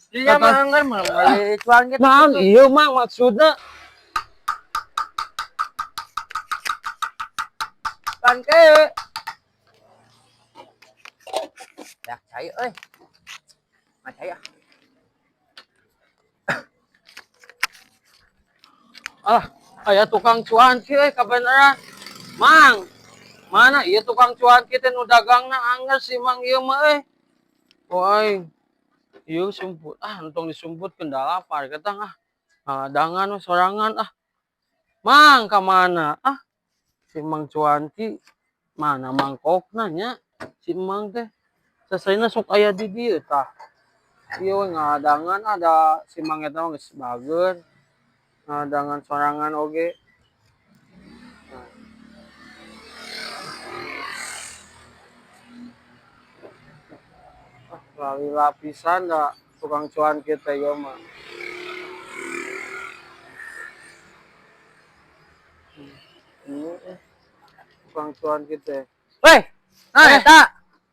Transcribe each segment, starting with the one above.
Dia mah anggar mah meuli cuan gitu. Naon ieu, Mang, maksudna? Pan ke. Ya cai euy. Mah cai ah. Ah, aya tukang cuanki euy kabeneran. Mang, mana ieu tukang cuanki teh nu dagangna angger si Mang ieu mah euy. Wah, ieu sumput ah, entong disumputkeun da lapar ketang ah. Ngaladangan we sorangan ah. Mang ka mana? Ah, si Mang cuanki mana mangkokna nya si Mang teh. Sasarina sok aya di dieu tah. Ieu we ngaladangan ada si Mang eta mah geus bager. Ngaladangan sorangan oge. Ah, lalila pisan da tukang cuanki teh ieu mah. Tukang cuanki teh. Weh, nah eta.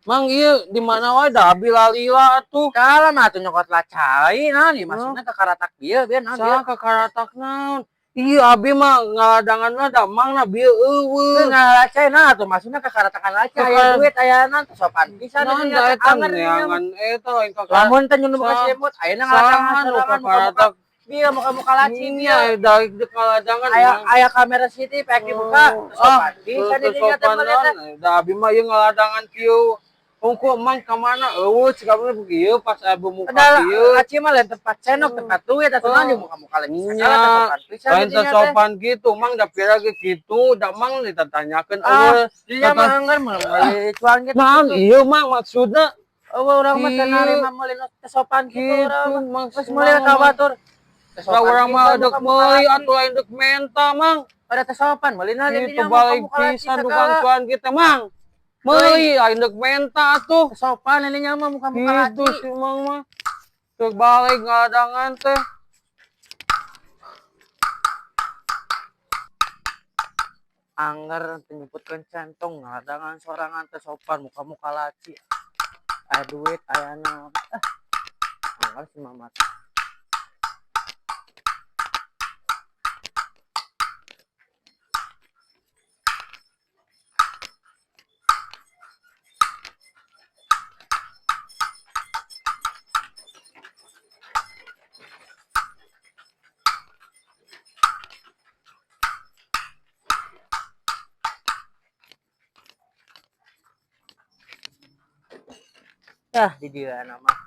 Mang ieu di mana wae da abi lalila atuh. Kalah mah atuh nyokot lacai naon ieu maksudna ka karatak bieu bieu naon bieu. Saha ka karatak naon? Ieu abi mah ngaladangan mah da Mang na bieu eueuh. Teu ngalacai nah atuh maksudna ka karatakan lacai aya duit aya naon teh sopan pisan Naon dinya da teh eta anger dinya mah. neangan eta lain ka Lamun teh nyun buka Saha selimut ayeuna ngaladangan nu ka sorangan muka-muka karatak bieu muka-muka laci nya bieu. da deuk ngaladangan Aya Mang. aya kamera CCTV pek dibuka Oh, sopan ah, pisan teu dinya teh sopan meuli teh. naon. Da abi mah ieu ngaladangan kieu. Hungkul Mang ka mana eueuh cik abi mah kieu pas abi muka Ada kieu. laci mah lain tempat senok tempat duit atuh naon di muka-muka lagi Nya, sagala teh sopan pisan lain teu dinya teh. sopan gitu Mang da pira ge kitu da Mang ditanyakeun Ah, eueuh. dinya mah anggar mah meuli cuan gitu. Naon ieu Mang maksudna? Eueuh urang mah teu Kieu. narima meuli nu teu sopan gitu Kitu urang mah. maksud Geus meuli Mang ka mah. batur. Teu Da sopan urang mah pisan deuk muka-muka meuli laci. atuh lain deuk menta Mang. Pada teu sopan meulina Kitu dinya balik muka-muka laci pisan tukang sagala. cuanki teh Mang. Meuli lain deuk menta atuh. Teu sopan ininya mah muka-muka Kitu laci. si Mang mah. Deuk balik ngaladangan teh. Angger teu nyumputkeun centong ngaladangan sorangan teu sopan muka-muka laci. Aya duit aya naon. Ah, angger si Mamat. Ah, di dieu mah.